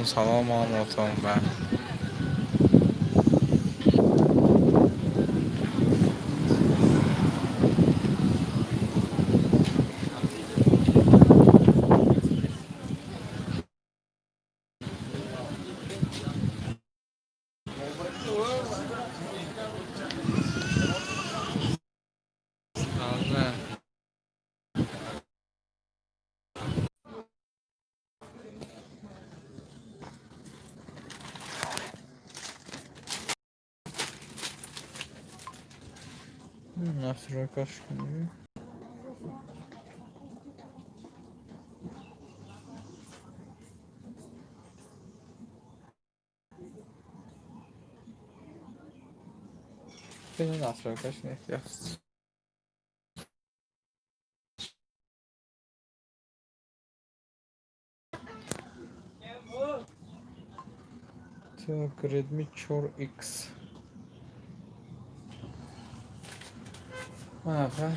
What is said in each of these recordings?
Салом, салом ҳаматон ба. Не. Настройка кунӣ. Настройка ш нест. Так, Redmi 4X. Аха.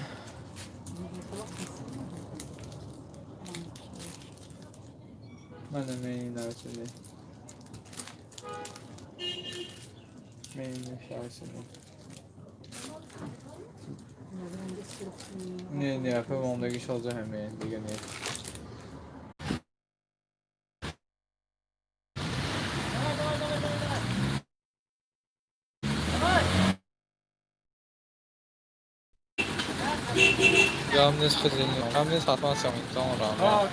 Мана менависиди. Менависиди. Не, не, апа, мондагиш ҳозир ҳамин, дига не. Гап нест, хизини. Гап нест, ҳатман сиёмитон раҳмат.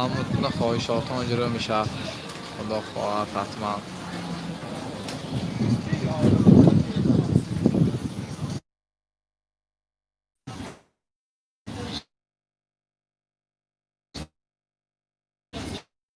Ҳаматона хоҳишотон иҷро мешавад. Худо хоҳад, ҳатман.